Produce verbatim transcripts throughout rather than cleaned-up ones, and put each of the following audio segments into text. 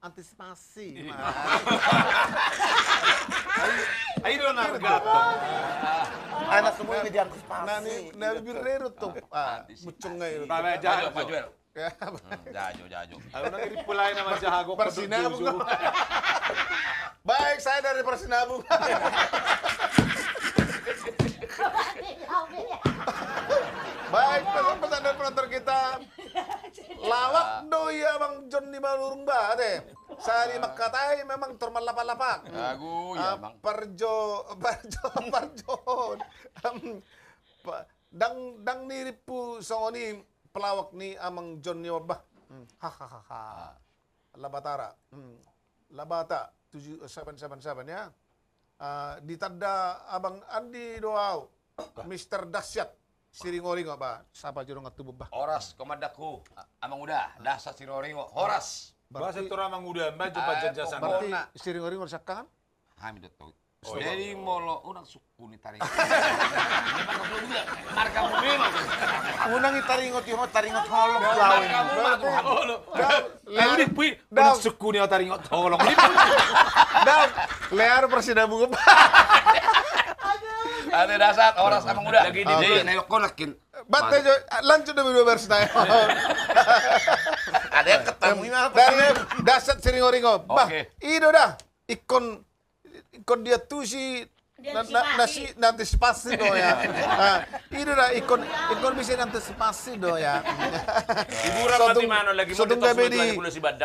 antisipasi. Ayo dong, narga. Anak semua ini diantisipasi. Nah, ini, nah, birreru tuh, ah, mucung aja. Pak Juel. Ya. Hmm, jajo, jajo. Ayo, nang iri pulai nama jago. Persinabung. Baik, saya dari Persinabung. Baik, pesan-pesan dari penonton kita. Lawak do i Amang Jon di Manurung ba, ate. Sali mangkatai memang tor mallapa-lapa. Agu, ya, Amang. Parjo, parjo, parjo. Em, pa-, dang, dang nirippu songon i pelawak ni Amang Jon ni oba. Hmm. Hahaha. Labatara. Hmm. Labata tujuh, seven seven seven, ya. Ah, ditanda Abang Andi do au. Mister Dahsyat Siringoringo, ba, sapa jo dongan tubu, ba. Horas, komandangku. A-, Amang Uda, Dahsyat Siringoringo. Horas. Berarti tor Amang Uda, maju, ah, pajajasan. Berarti pokokna Siringoringo siangkangan? Hami do tau. Oh, jadi iya. Molo unang sukku ni taringot. Marga Mudema. Unang i taringot, i ho taringot holong. Marga Mudema. Lalu di pui, unang sukku ni ho taringot holong. Dau, lear Persinabung. Ate Dahsyat, horas Amang Uda. Lagi di, oke. Jadi, nengok konakin. Bate jo, lanjut dulu dua belas tahun. Ada yang ketemu, gimana? Dari Dahsyat Siringoringo. Bah, oke. I do da. Ingkon, ingkon diantusi, na-, na-, nasi-, nantisipasi do, ya. Nah, i do da, ingkon, ingkon bisa nantisipasi do, ya. Hiburan. Sotung, mati mano lagi, sotung gabe di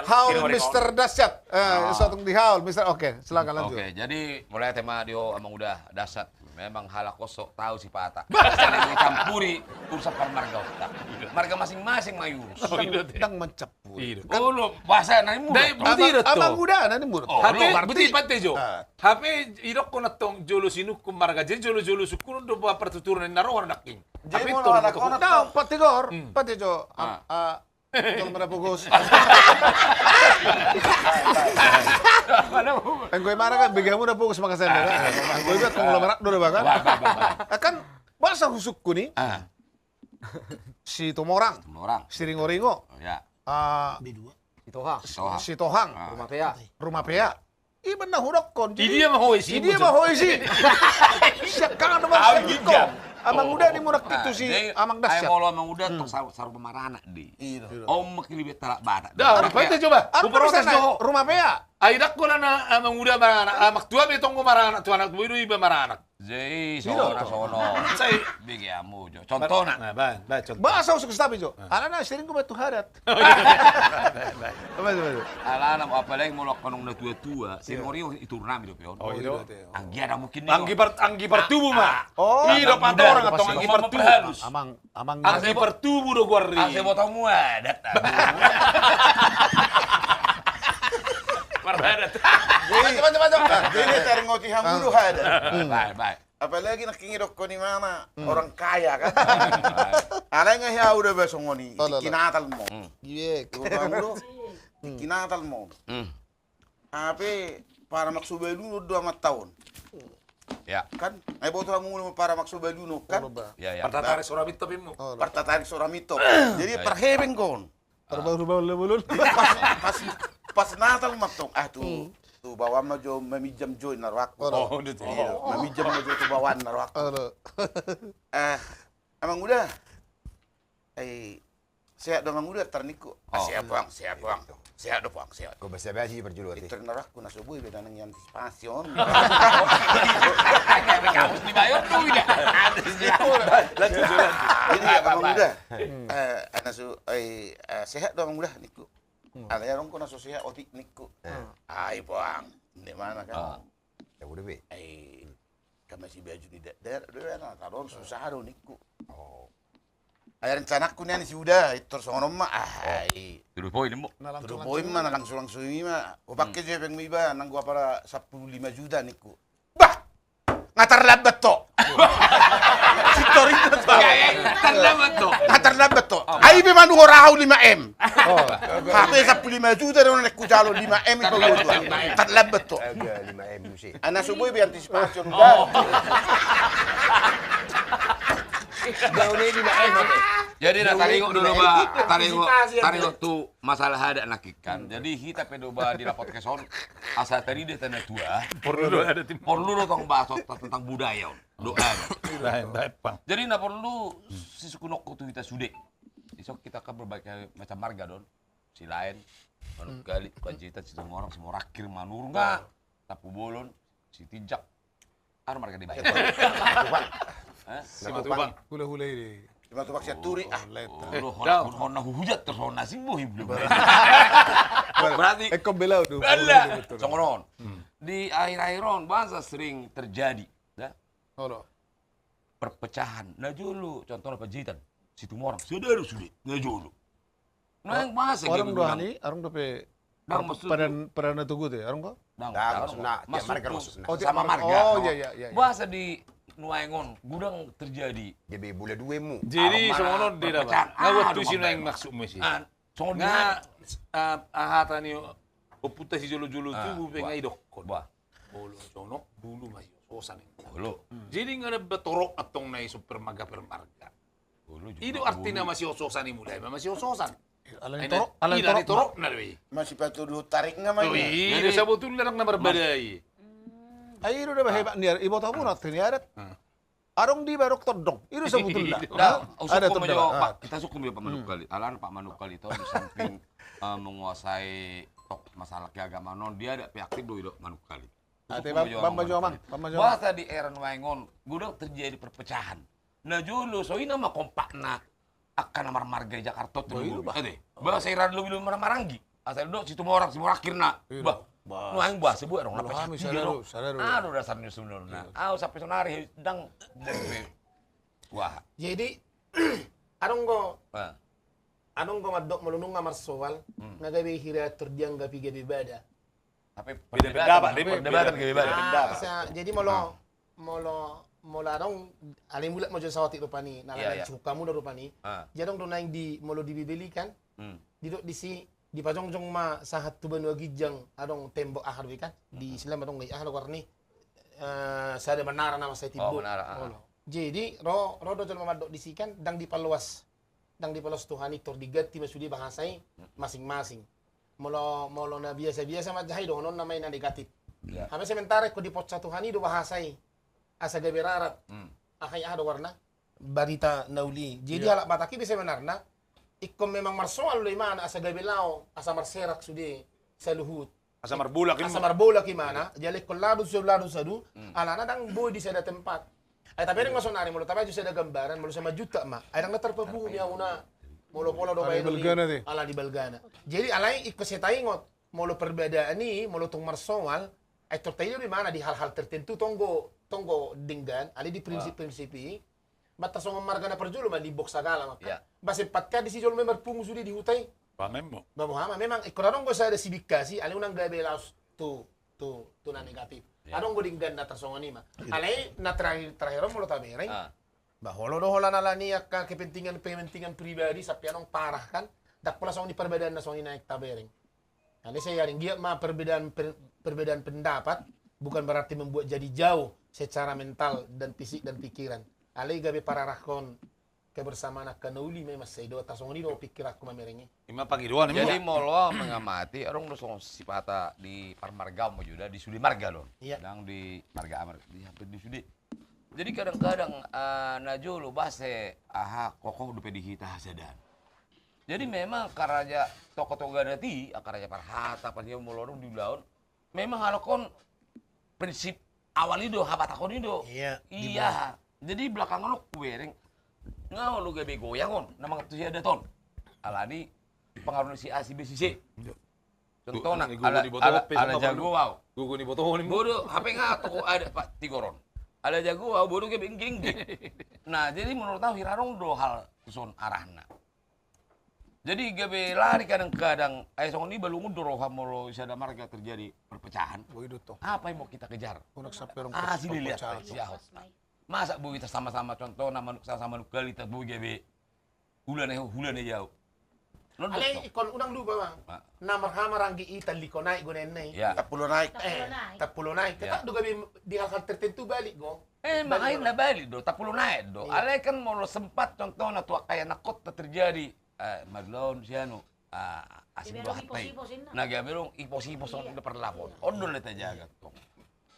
haul, Mister Dahsyat. Eh, sotung di haul, Mister. Oke, silakan lanjut. Oke, jadi mulai tema di ho Amang Uda, Dahsyat. Memang halak on so tau sipata. Bah! Saling mencampuri urusan parmargaonta. Marga masing-masing ma i urus. Oh, iya, dang, dang mencampuri. Iya. Kan olo, bahasa na i muruk. Dai, buti do to. Amang Uda na i muruk. Oh, hape, olo, berarti buti, pate jo. Ah. Hape idokkon antong jolo sinungkun marga, jadi jolo-jolo sungkunon do ba partuturan na ro nangkin. Jadi hape molo tor anak-anak, dang, pate gor, hmm, pate jo. Am-, ah. Ah, Tolong mana fokus. Anggo i marga kan, bege hamu na fokus makasen, ya kan? Anggo i kan konglomerat do, kan? Wah, wah, wah, wah. Eh, kan, boasa husungkun i? Ah. Situmorang. Situmorang. Siringoringo. Oh, ya. Ah, B dua. Sitohang. Sitohang. Sitohang. Ah. Rumapea. Rumapea. Iba na hudokkon. Di dia ma ho isi. Di dia ma ho isi. Siangkangan do, Bang. Amang Uda ni muruk itu si Amang Dahsyat. Molo Amang Uda tong saru, saru maranak di. Iya. Om makili bet talak batak. Dah, rupanya coba. Uprotes jo. Rumapea. Ai dang holan Amang Uda maranak. Amak tua be tong maranak, tu anak tua i do iba maranak. Jadi sono, sono. Bege hamu jo. Contohna. Nah, baen, baen contoh. Boasa husungkun, tapi jo. Alana sering gua batu hadat. Baik, baik, baik. Alana, apalagi molo angka na tua-tua, sering ori itu nami dope on. Oh, iya. Anggi ada mungkin ni. Anggi par-, anggi partubu ma. Oh. I do patorang antong anggi partubu. Amang, amang. Anggi partubu do goarna. Ase boto mu adat. Maradat. Jadi, jadi taringoti hamu do hadat. Baik, baik. Apalagi nangkin didokkon imana, hmm, orang kaya kan. Alai nga hea uda ba songon i, tingki Natal ma on. Hmm. Iya. Tingki Natal ma on. Hmm. Hape paramak so balu do amanta on. Ya. Kan? Ai boto hamu paramak so balu on kan? Ya, ya. Partatarik so ra mintop immu. Partatarik so ra mintop. Jadi parhepeng kon. Parbaur-baur le bulun. Pas, pas, pas Natal ma tong. Ah, tu, tu baoan ma jo maminjam jo na rohangku. Oh, maminjam ma jo tu baoan na rohangku. Eh, Amang Uda. Eh, sehat do Amang Uda, tar ningku. Ah, sehat, Puang, sehat, Puang. Sehat do, Puang, sehat. Ko basa-basi parjolo ate. Itu na rohangku na so boi be nanang antisipasi on. Kamus dibayar tu ida. Lanjut, lanjut. Jadi, Amang Uda. Eh, ana su, eh, eh, sehat do Amang Uda ningku. Hmm. Alai adong ko na so sehat otik ningku. Hmm. Ai Puang, di mana kan? Ah. Ya udah be. Ai, kan masih baju di da-, da-, da-, na, tadong susah do ningku. Oh. Ai rencanangku ni ani si Uda, itor songon on ma. Ah, ai. To the point ma. To the point ma, na langsung-langsung i ma. Ko pake jo hepeng mu iba, nanggo apala sampulu lima juta ningku. Bah! Nga tarlambat to. Sintor i do to. Tarlambat to. Nga tarlambat to. Ai be manungkun ahu lima M. Hape sampulu lima juta do na hujalo, lima M i paboto. Tarlambat to. Agak lima M muse. Ana so boi be antisipasi on. Jadi na taringot dulu ba, taringot, taringot tu masalah adat nangkin kan. Jadi hita pe do ba di podcast on asa tadi dia tanda tua. Porlu do adat. Porlu do tong bahas tentang budaya on. Doa. Jadi na porlu sisungkunonku tu hita sude. Isok hita kan berbagai macam marga do on. Silaen, Manukkali, Panjaitan, Situmorang, Simorakhir, Manurung, Tampubolon, Sitinjak. Aha marga di Bayan? Simatupang. Hula-hula ini. Simatupang, Sianturi. Hona huhujat terus hona sing bohi belum. Berarti Eko belau tu. Songon on. Di akhir-akhir on bahasa sering terjadi. Perpecahan. Na jolo contohna Panjaitan, Situmorang, saudara sude na jolo. Nah, yang bahasa orang dohani, orang dope. Padan, padan na tugu te orang ko. Maksudna sama marga. Oh iya iya iya. Bahasa di nuaeng on godang terjadi. Jadi bula dua mu. Jadi songon on dia dapat. Nga waktu si nuaeng maksudmu si. Songon dia. Aha tani. Oputa si jolo-jolo tugu pe nga idokkon. Olo jonok dulu masih ososan. Olo. Jadi nga ada betorok atong na iso permarga permarga. Ido artina masih ososan i mulai masih ososan. Alani torok, alani torok na do i. Masih patudu tarik nga ma i. Jadi sabotulna na marbadai. Ai ido da hebat ni adat, iboto pun arti ni adat. Adong di barok tondong. Ido sabotulna. Ada tondong. Kita sukun dia Pak Manukkali. Alana Pak Manukkali to di samping menguasai tok masalah keagamaan on dia ada pe aktif do ido Manukkali. Ate bamba jo amang, bamba jo amang. Bahasa di era nuaeng on godang terjadi perpecahan. Na jolo so ina ma kompakna angka na marmarga di Jakarta tu. Bahasa era lobi lobi marmaranggi. Asal do Situmorang, Simorakhir na. Bah. Nuaeng bahasa buat dong na pecah. Ado dasarna sebenarna. Au sampai sonari dang. Wah. Jadi adong go. Adong go mandok molo nunga marsoal nga gabe hira tor dianggapi gabe bada. Tapi perdebatan, perdebatan gabe bada. Jadi molo molo molo adong alai mulak ma jo saotik rupani na lain suka muna rupani. Jadi adong do naeng di molo di Bibel i kan didok disi dipajongjong ma sahat tu banua ginjang adong tembok aha do i kan di Islam adong i aha do goarna i sada menara na masa i timbul. Jadi ro ro do jolma mandok disi kan dang dipaluas. Dang dipaluas Tuhan i tor diganti ma sude bahasa i masing-masing. Molo molo na biasa-biasa ma jaha i dohonon nama i na negatif. Hape sementara ingkon diponsa Tuhan i do bahasa i asa gabe rarat. Aha i aha do goarna barita na uli i. Jadi halak Batak i be sebenarna ingkon memang marsoal do imana asa gabe laho asa marserak sude saluhut. Asa marbolak imana. Asa marbolak imana. Jadi ingkon ladu sadu ladu sadu alana dang boi di sada tempat. Ai tabereng ma sonari molo tabaen sada gambaran molo sama juta ma ai dang na tarpapungu ni auna. Molo pola do baen ala di balgana. Jadi alai ingkon sai taingot molo perbedaan i molo tung marsoal ai tor taida do imana di hal-hal tertentu tonggo tonggo denggan alai di prinsip-prinsip i. Ba tarsongon marga na parjolo ma limbok sagala ma kan. Ba sempat kan disi jolo ma i marpungu sude di huta i. Ba memang ingkon adong do sada sibingkasi alai unang gabe laos tu tu tu na negatif. Adong do denggan na tarsongon i ma. Alai na terakhir terakhir on molo tabereng ba holo do holan alani angka kepentingan kepentingan pribadi sampe adong parah kan. Dang pola songon i perbedaan na songon i na tabereng. Alai sai adong giat ma perbedaan perbedaan pendapat bukan berarti membuat jadi jauh secara mental dan fisik dan pikiran. Alai gabe pararahkon kebersamaan angka na uli memang sai do tarsongon i do pikiranku mamereng i. Ima pangidoan imbo. Jadi molo mengamati adong do songon sipata di parmarga on ma jo da di sude marga do on. Dang di marga amar di hampir di sude. Jadi kadang-kadang na jolo base aha kokoh dope di hita hasadaan. Jadi memang karaja tokoh-tokoh adat i karaja parhata panio molo adong di ulaon. Memang halak on prinsip awal i do habatakon i do. Iya. Jadi belakangan on hubereng nga olo gabe goyang on na mangantusi adat on. Alani pengaruh ni si A si B si C. Contohna ala jago au. Bodo hape nga tokoh adat Pak Tigor on. Ala jago au bodo gabe engge-engge. Nah jadi menurut au hira adong do hal tuson arahna. Jadi gabe lari kadang-kadang ai songon i balungun do roha molo sada marga terjadi perpecahan. Apa yang mau kita kejar? Asi dilihat si Ahok. Masa boi tarsama-sama contohna manuk sama-sama manuk kali ta boi gabe hula na hula na jau. Alai ingkon unang lupa, Bang. Na marhamaranggi i, tallikon aek do ninna i. Tampulon aek. Tampulon aek. Tetap do gabe di hal-hal tertentu balik do. Eh, makanya na balik do, tampulon aek do. Alai kan molo sempat contohna tu angka ianakhonta terjadi, eh, marulaon si anu, ah, asing do hata i. Na gabe adong ipos-ipos on do parlapon. On do na tajaga tong.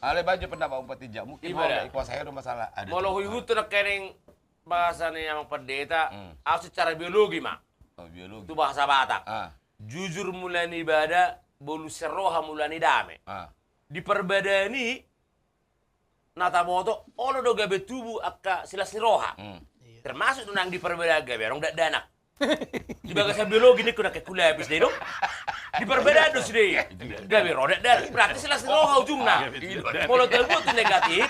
Alai baen jo pendapat Om Patija, mungkin molo ikuasai do masalah adat. Molo huihut tu nangkining bahasa ni Amang Pandita, au secara biologi ma. Tu bahasa Batak. Jujur mula ni bada, bolus sian roha mula ni dame. Di parbadaan i, na taboto, olo do gabe tubu angka silas ni roha. Termasuk do nang di parbadaan gabe adong dakdanak. Di bagasan biologi ningku nangkin kulapis do i do. Di parbadaan do sude i. Gabe ro dakdanak. Berarti silas ni roha ujungna. Molo tabuat tu negatif.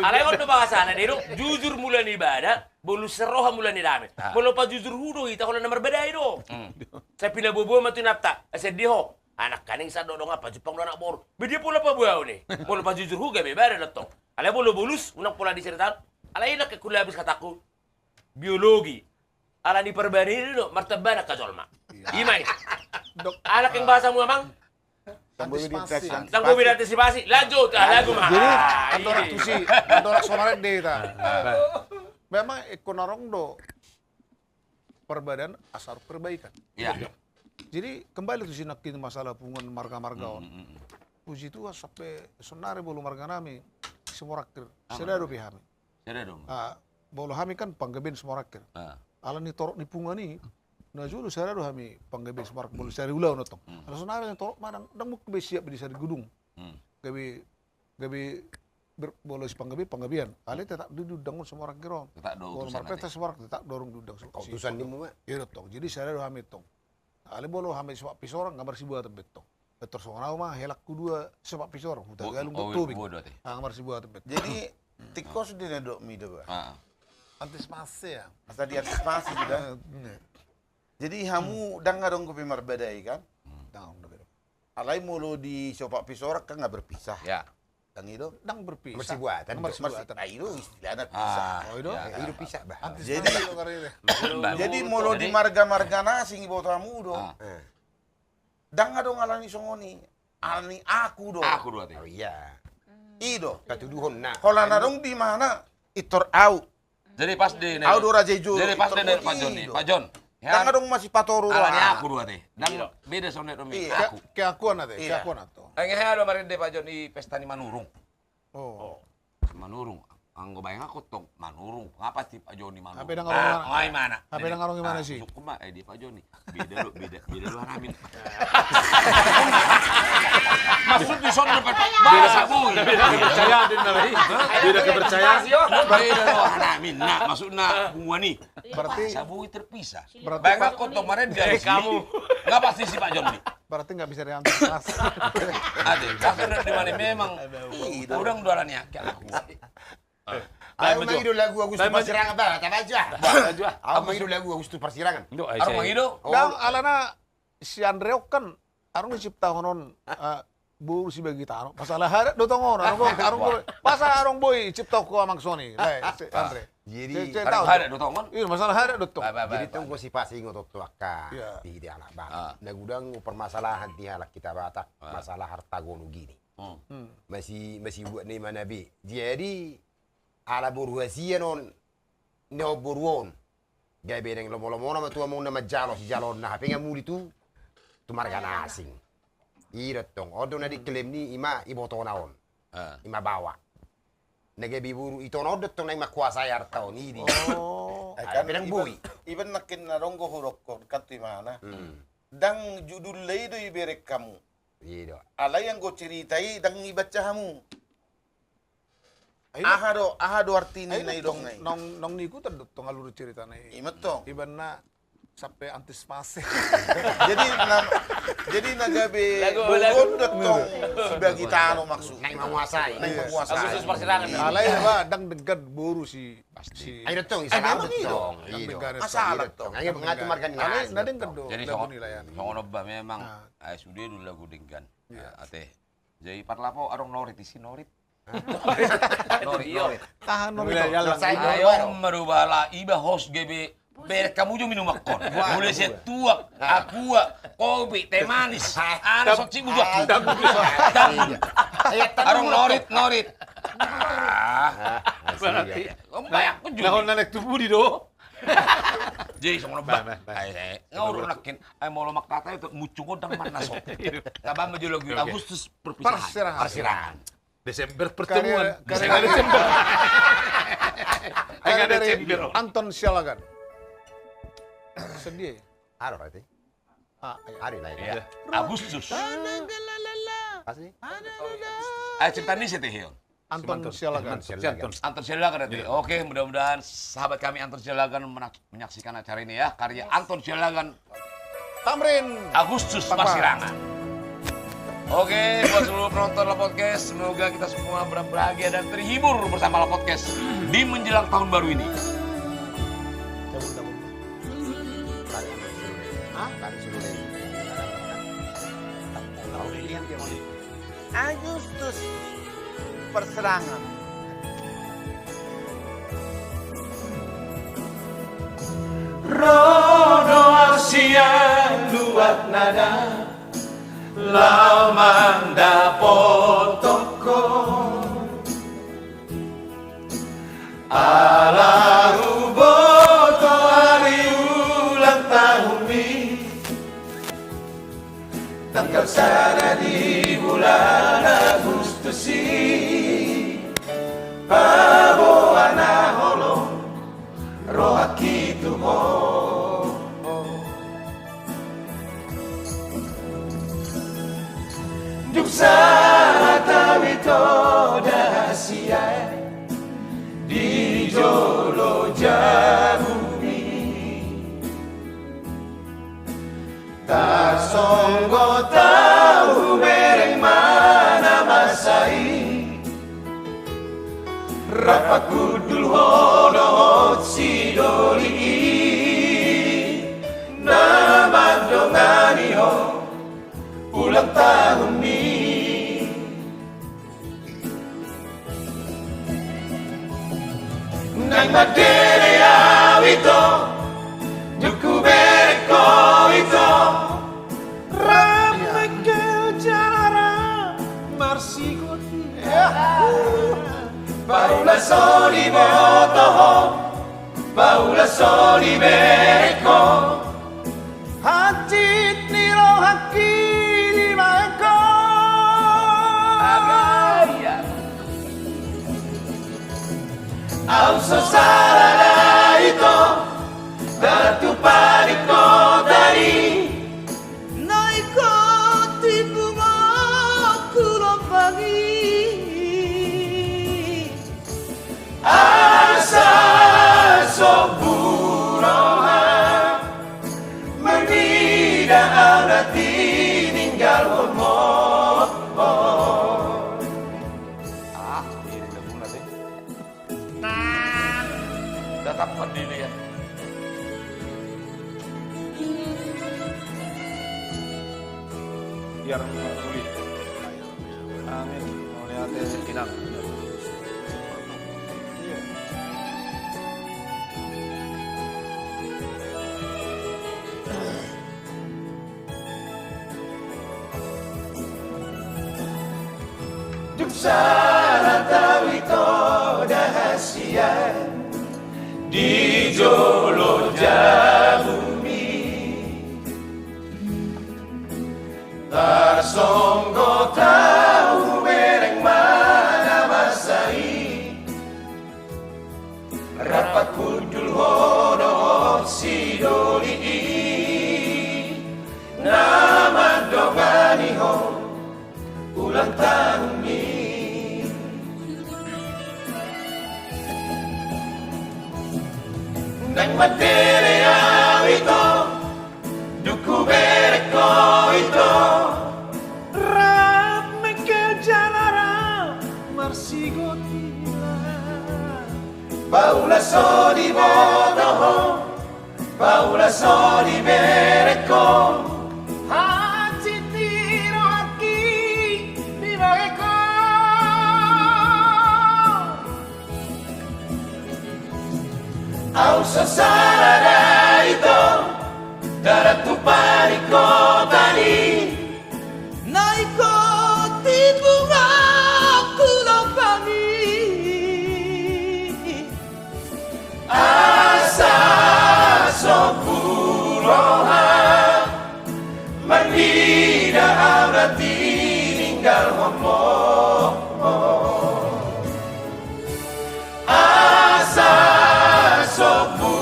Alai on do bahasana do i do. Jujur mula ni bada, bolus sian roha mula ni dame. Molo pajujur hu do hita holan na marbada i do. Sai pinaboa-boa ma tu inanta. Asa dia ho. Anak kaning sa do dongan pajumpang do anak boru. Be dia pola paboaon i. Molo pajujur hu gabe bada do tong. Alai molo bolus, unang pola diceritaon. Alai nangkin kulapis hatangku. Biologi. Alani parbadaan i do martamba angka jolma. Ima i. Alai nangkin bahasamu, Amang? Antisipasi. Tanggung jawab antisipasi. Lanjut, ah, lagu ma. Jadi, andorang tusi, andorang sonari do hita. Memang ingkon adong do parbadaan asa adong perbaikan. Jadi kembali tusi nangkin masalah punguan marga-marga on. Puji Tuhan sampe sonari molo marga nami Simorangkir, sada dope hami. Sada do. Ah, molo hami kan panggabean Simorangkir. Alani torop ni punguan i, na jolo sada do hami panggabean Simorangkir, molo sada ulaon tong. Alai sonari torop ma ndang, ndang mungkin be siap be di sada gedung. Gabe, gabe ber-, molo sipanggabean, panggabean. Alai tetap do diundang on Simorangkir on. Molo marpesta Simorangkir tetap do adong diundang. Keputusan ni muna. Iya do tong. Jadi sada do hami tong. Alai molo hami Sipapak Pisorang, nga marsibuatan be tong. Tor songon au ma helangku dua Sipapak Pisorang, Hutagalung dohot Tobing. Nga marsibuatan be tong. Jadi tingkos do na didok mida ba. Antisipasi ya. Asa diantisipasi sudah. Jadi hamu ndang adong dope marbada i kan? Ndang adong dope. Alai molo di Sipapak Pisorang kan nga berpisah. Ya. Ndang i do? Ndang berpisah. Marsibuatan. Marsibuatan. Ah, i do istilahna pisah. Oh, i do? I do pisah bah. Jadi, jadi molo di marga-marga na asing iboto hamu do. Ndang adong alani songon i. Alani aku do. Aku do ate. Oh iya. I do. Patuduhon na. Holan adong di mana? Itor au. Jadi pas di, au do raja ijo. Jadi pas di Pak Jon ni, Pak Jon. Ndang adong masipatoru. Alani aku do ate. Ndang beda songon i. Aku. Keakuan ate, keakuan ate. Nang hea do marende Pak Jon i pesta ni Manurung. Oh. Manurung. Anggo baen aku tong Manurung. Nga pasti Pak Jon i Manurung. Hape ndang adong i mana? Hape ndang adong i mana si? Sukuma, eh, di Pak Jon i. Beda do, beda, beda do hanamin. Maksud di son dapat beda sabui. Beda kepercayaan. Beda kepercayaan. Beda do hanamin. Nah, maksudna punguan i. Berarti sabui terpisah. Baen aku tong marende dari kamu. Nga pasti si Pak Jon i. Berarti nggak bisa diantisipasi. Ate, bahkan di mana memang. Udang dua lani aki aku. Ayo mangido lagu Agus tu Parsirangan bah, tama aja. Ayo mangido lagu Agus tu Parsirangan. Adong mangido. Ndang alana si Andre on kan adong diciptahon on, eh, boru si Bagitano. Masalah adat do tong on, adong boi. Masa adong boi ciptahon ho amang soni. Andre. Jadi masalah adat do tong on. Iya, masalah adat do tong. Jadi tong ho si pasingot on tu angka di anak Batak. Na godang permasalahan di halak hita Batak, masalah harta gono gini. Masi, masi buat ni mana be. Jadi ala boru hasian on, ni on boru on. Gabe naeng lomo-lomona ma tu amongna manjalo sijaloonna, hape nga muli tu, tu marga na asing. I do tong, on do na diklaim ni ima ibotona on. Ima baoa. Na gabe boru itona on do tong naeng mangkuasai harta on i di. Ai kan pedang boi. Iba nangkin na dong do hudokkon kan tu imana. Ndang judul lai do ibereng hamu. I do. Alai anggo cerita i ndang ibaca hamu. Aha do, aha do arti ni na idok na i? Nong, nong niikutan do tong alur cerita na i. Ima tong. Iba na sampe antisipasi. Jadi na, jadi na gabe bogon do tong si Bagitano maksud. Naeng manguasai. Naeng manguasai. Agustus Parsirangan. Alai ba ndang denggan boru si. Pasti. Ai do tong, i do tong. Masalah tong. Ai nga tu marga ni asing. Alai na denggan do. Jadi songon on ba memang, ai sude do lagu denggan. Ate. Jadi parlapo adong norit isi norit. Norit, norit. Tahan norit. Ayo ma do bala iba host gabe Bereng hamu jo minuman on. Mulai sian tuak, aqua, kopi, teh manis. Ada sotik butuh aku. Tambun. Adong norit, norit. Ah, berarti. Bayar pun juga. Nah, naeng tu pudi do. Jadi songon ba. Ngawur nakin. Ai molo mangkatai tu muncung godang mana so. Tabang ma jolo Agustus perpisahan. Persirangan. Desember pertemuan. Desember. Anton Sialagan. Sedia ya? Ada berarti. Ada lah ya. Agustus. Asli. Ayo cerita ni sih teh. Anton Sialagan. Anton Sialagan. Anton Sialagan nanti. Oke, mudah-mudahan sahabat kami Anton Sialagan menyaksikan acara ini ya. Karya Anton Sialagan. Tamrin Agustus Pasirangan. Oke, buat seluruh penonton La Podcast, semoga kita semua berbahagia dan terhibur bersama La Podcast di menjelang tahun baru ini. Agustus Persirangan. Ro do au sian luat nada, laho mandapothon ho. Ala huboto ari ulang tahunmi, tanggal sada di bulan Agustus i, paboa na holong rohangki tu ho. Dung sahat au ito da sian di jolo jabumi, tarsonggot au hubereng ma na masa i. Rap hundul ho dohot sidoli i, na mandongani ho ulang tahunmi. Naeng mandele au ito, dung hubereng ho ito. Rap mengkel jala rap marsigoti. Paula so diboto ho, paula so dibereng ho. Hansit ni rohangki dibahen ho. Au so sala da ito, tartupa di kota i. Na ingkon timbungku lombang i. Asa sombu roha, marnida au na tininggalhon ho. Ah, ini laguna deh. Nah, datang pandirian. Biar pulih. Amin. Mauliate, Inang. Dung sahat au ito da sian di jolo jabumi. Tarsonggot au hubereng ma na masa i. Rap hundul ho dohot sidoli i, na mandongani ho ulang tahunmi. Naeng mandele au ito, dung hubereng ho ito. Rap mengkel jala rap marsigoti. Paula so diboto ho, paula so dibereng ho. Hansit ni rohangki dibahen ho. Au so sala da Marnida au na tininggalhon ho, asa sombu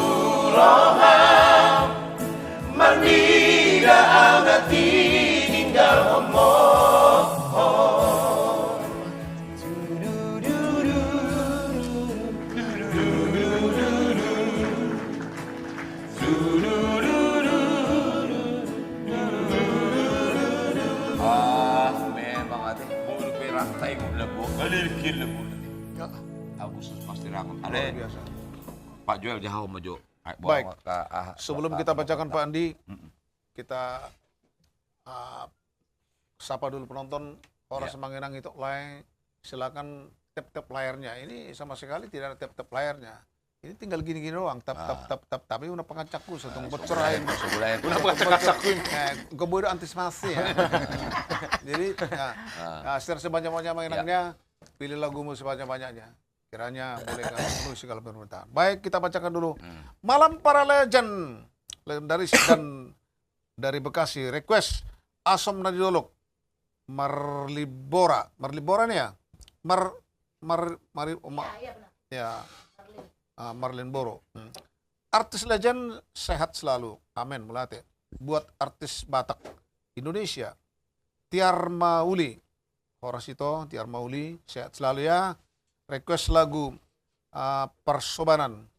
roham. Marnida au na tininggalhon ho. Ah, memang ate, bulu pe rantai mo lagu, balik ke lagu nanti. Ya. Agustus pasti rangun. Luar biasa. Pak Joel, jaha ma jo. Baik. Sebelum kita bacakan Pak Andi, kita, ah, sapa dulu penonton, horas mangenang ito lae, silakan tap-tap layarnya. Ini sama sekali tidak ada tap-tap layarnya. Ini tinggal gini-gini doang, tap, tap, tap, tap, tapi unang pangacakku, satu bocor aja. Unang pangacakku. Eh, gue bodo antisipasi ya. Jadi, ya, ya, share sebanyak-banyak mengenangnya, pilih lagumu sebanyak-banyaknya. Kiranya boleh kami penuhi segala permintaan. Baik, kita bacakan dulu. Malam Para Legend, legendaris dan dari Bekasi, request Asom na di Dolok, Marlibora, Marlibora nih ya, Mar, Mar, Mari, Oma, ya, ah, Marlin Boro. Artis legend sehat selalu, amin, mauliate. Buat artis Batak Indonesia, Tiar Mauli, horas ito, Tiar Mauli, sehat selalu ya. Request lagu, ah, Parsobanan,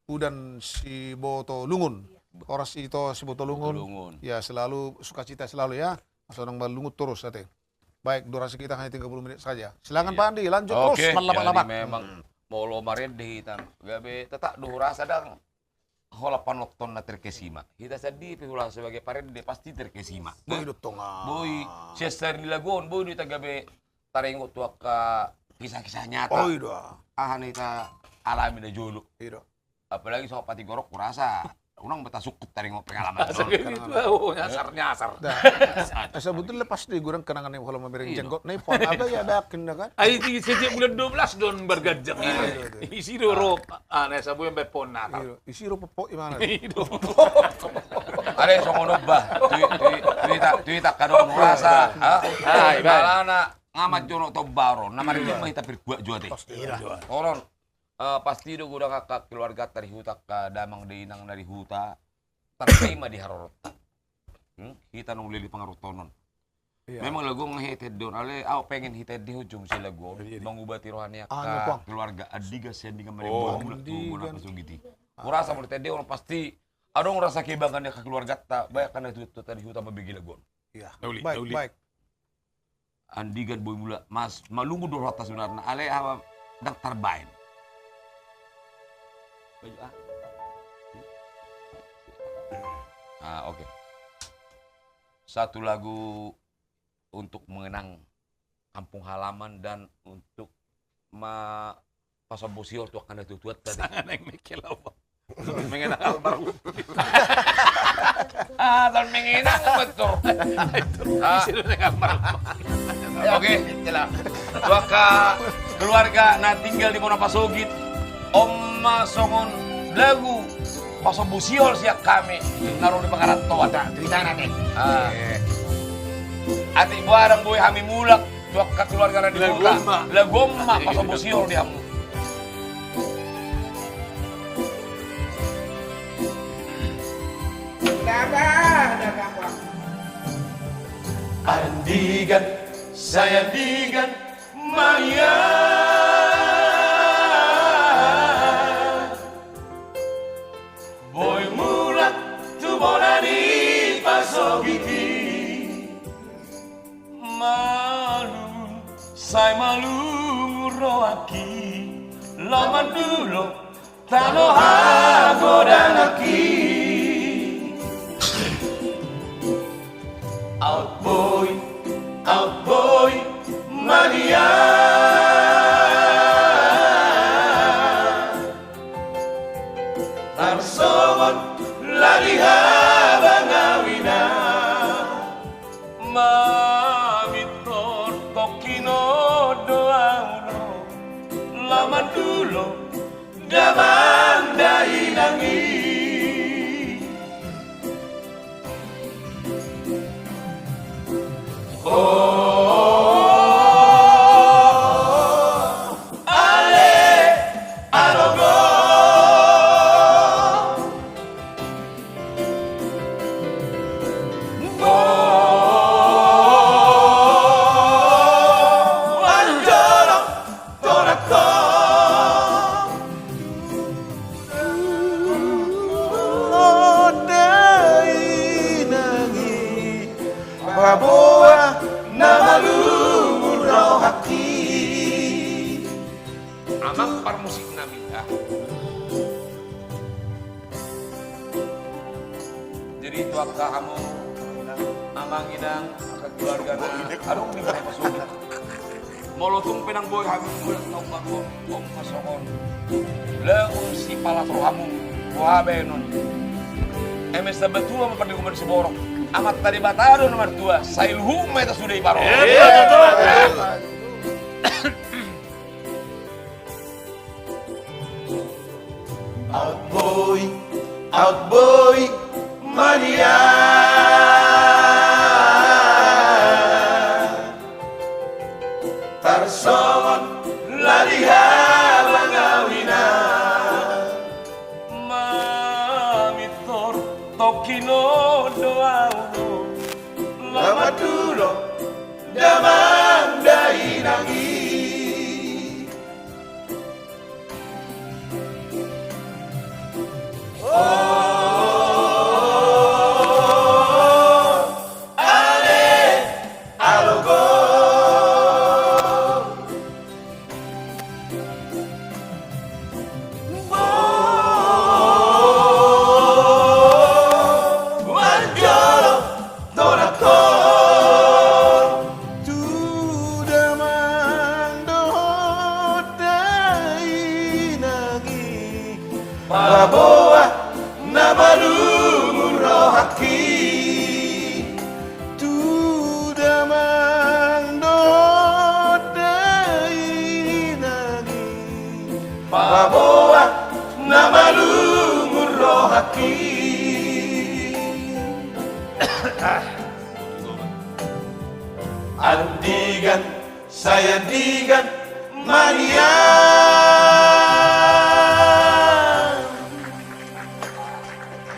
Udan Sibotolungun. Horas ito Sibotolungun. Ya, selalu sukacita selalu ya. Sonang malungun torus ate. Baik, durasi kita hanya tiga puluh menit saja. Silakan Pak Andi, lanjut terus, mallaba-laba. Memang molo marende hita, gabe tetap do hurasa dang. Holan panonton na terkesima. Hita sandiri pe holan sebagai parende pasti terkesima. Boi do tonga. Boi, sian sari ni lagu on, boi do hita gabe taringot tu angka kisah-kisah nyata. Boi do. Aha na hita alami na jolo. Apalagi so patigorok hurasa. Unang be tasungkun taringot pengalaman. Nyasar-nyasar. Sebetulna pas di gurang kenangan ni holan mamereng jenggot na i pon. Apa ya bakin kan? Ai di sejak bulan dua belas don berganjang. Isi do rop. Ah, na sabu yang bepon Natal. Isi do popok i mana? Ada yang songon oba. Tui, tui, tui tak, tui tak kadang merasa. Ai, alana ngamat jono tobaron. Nama rindu mah hita perkuat jua te. Toron. Eh, pasti do godang angka keluarga ta di huta, angka damang dainang na di huta. Tarpei ma di harorotta. Hmm? Hita nung lili pangarutonon. Memang lagu on hita ende on, ale au pengen hita ende ujung si lagu on. Mangubati roha ni angka keluarga Andigan, si Andigan Marimbola, Andigan. Hurasa molo hita ende on pasti adong rasa kebanggaan ni angka keluargata, baen angka na tuatua di huta mambege lagu on. Iya. Baik, baik. Andigan boi mula, mas, malungun do rohanta sebenarna, ale aha ndang tarbaen. Ah, oke. Satu lagu untuk mengenang kampung halaman dan untuk ma-, pasombu sihol tu angka na tuatua tadi. Sangat yang mikir apa? Mengenang almarhum. Ah, dan mengenang betul. Ah. Oke, jelas. Tu angka keluarga na tinggal di bona pasogit, on ma songon lagu pasombu sihol sian hami na ro di pangarantoan. Cerita nanti. Ah. Atik buarang boi hami mulak tu angka keluarga na di kota. Lagu on ma pasombu sihol di hamu. Andigan, sai Andigan, mania. Boi mulak tu bona ni pasogit i. Malum, sai malum rohangki, laho mandulo tano hagodanganki. Aut boi, aut boi, mania. Tarsongon lali habang au ina. Mamintor tongkin on do au ro, laho mandulo damang dainang i. Ale, alo go. Manjalo torangko. Ode inang i, paboa na malungun rohangki. Amang parmusik nami, ah. Jadi tu angka hamu, amang inang, angka keluarga na, adong di mana pasuk. Molo tung pe nang boi hami mulak tau margomgom ma songon lagu sipalas rohamu, boha baenon. Eme sabatua ma parlinggoman siborok. Amanta Debata do na martua, sai luhut ma hita sude i, paro. Aut boi, aut boi, manian. Tarsongon lali habangauina. Mamintor tongkin on do ahu. Laho mandulo damang dainang i. Manjalo torangko. Tu damang dohot dainang i, paboa na malungun rohangki. Tu damang dohot dainang i, paboa na malungun rohangki. Andigan, sai andigan manian.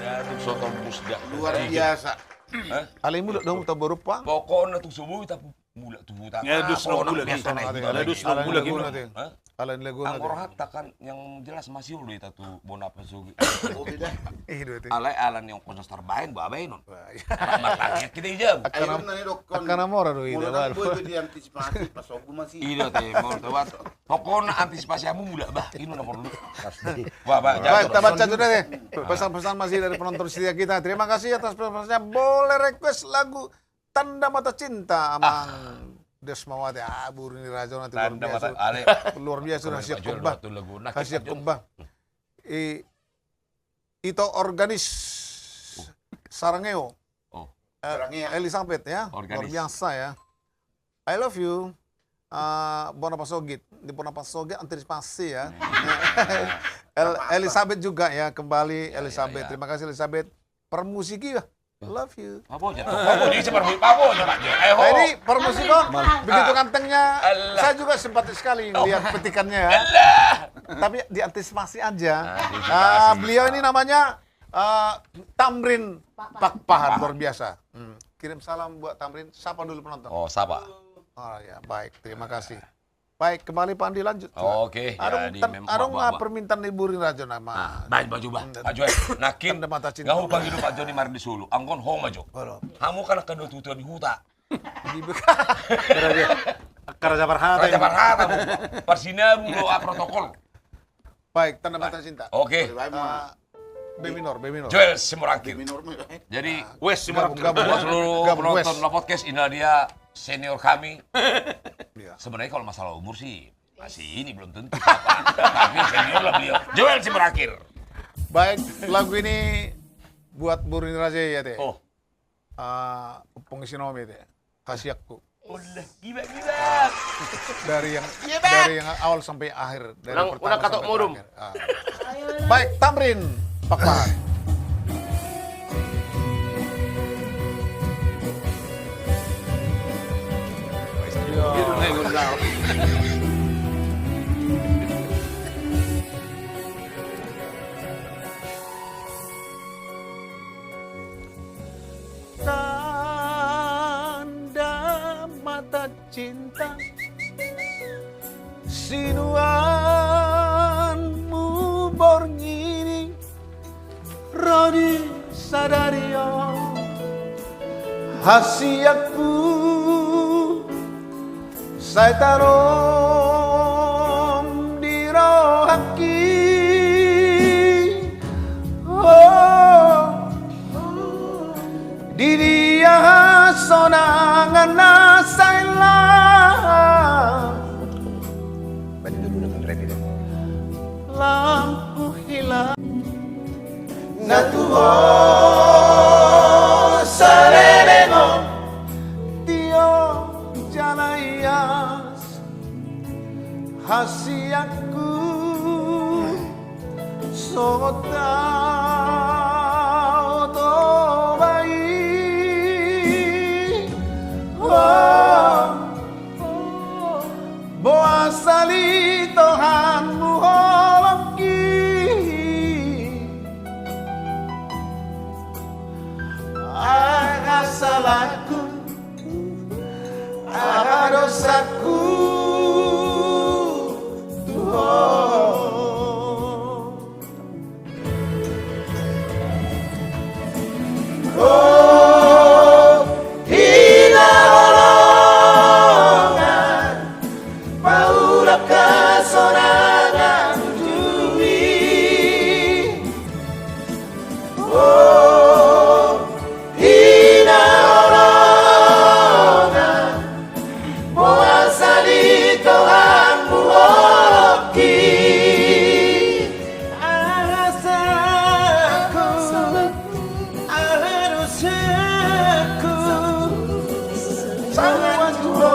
Ya, tu so tombus dah. Luar biasa. Hah? Alai mulak do hamu tu Borompa. Pokokna tu so boi ta mulak tu huta. Ya, dos na mulak. Alai dos na mulak. Hah? Alai lagu. Anggo rohanta kan yang jelas masih udah itu tu bona apa sugi. Alai ala ni ongkos tarbaen, ba baenon. Martarget kita ijab. Angkana mora do ida. Diantisipasi pas obu masih. Ida te, mau tawat. Pokokna antisipasi hamu mulak, bah. Ini na porlu. Wah, bah. Baik, kita baca dulu deh. Pesan-pesan masih dari penonton setia kita. Terima kasih atas pesan-pesannya. Boleh request lagu Tanda Mata Cinta, Amang Desmawati. Ah, Boru ni Raja nanti luar biasa. Luar biasa, hasian khotbah. Hasian khotbah. Ito Organis Sarangeo. Elizabeth ya, luar biasa ya. I love you. Bona pasogit, di bona pasogit antisipasi ya. Elizabeth juga ya, kembali Elizabeth. Terima kasih Elizabeth. Permusiki ya. Love you. Apa aja? Apa aja? Apa aja? Ini permusik kok. Begitu gantengnya. Saya juga sempat sekali melihat petikannya ya. Tapi diantisipasi aja. Beliau ini namanya Tamrin Pakpahan, luar biasa. Kirim salam buat Tamrin. Sapa dulu penonton? Oh, sapa? Oh ya, baik. Terima kasih. Baik, kembali Pak Andi, lanjut. Oke, adong permintaan ni Boru ni Raja nama. Baik, maju bah. Maju eh. Nakin. Tanda Mata Cinta. Nga hupangido Pak Joni Mardisulu. Anggo on ho maju. Hamu kan angka dua tutua di huta. Karaja parhata. Karaja parhata. Parsinabung do protokol. Baik, Tanda Mata Cinta. Oke. B minor, B minor. Joel Simorangkir. Jadi, Wes Simorangkir. Buat seluruh penonton Podcast, ini dia senior kami. Sebenarnya kalau masalah umur sih masih ini belum tentu siapa. Tapi senior lah beliau. Joel Simorangkir. Baik, lagu ini buat Boru ni Raja ya, Teh. Oh. Pengisi nomi, Teh. Hasianku. Dari yang, dari yang awal sampai akhir, dari pertama sampai terakhir. Baik, Tamrin Pakpahan. Tanda mata cinta, sinuanmu borngin i, ro di sadari on hasianku, sai tanom di rohangki. Oh, di dia hasonangan na sai lam, lam huhilala na tu ho saleleng on, tio jala ias hasianku, songon tao Toba i. Oh, boasa litohanmu holongki? Aha salahku, aha dosaku tu ho? O hinaholongan, paulak hasonangan uju i. O hinaholongan, boasa litohanmu holongki? Aha salahku, aha dosaku, sai huanju ho,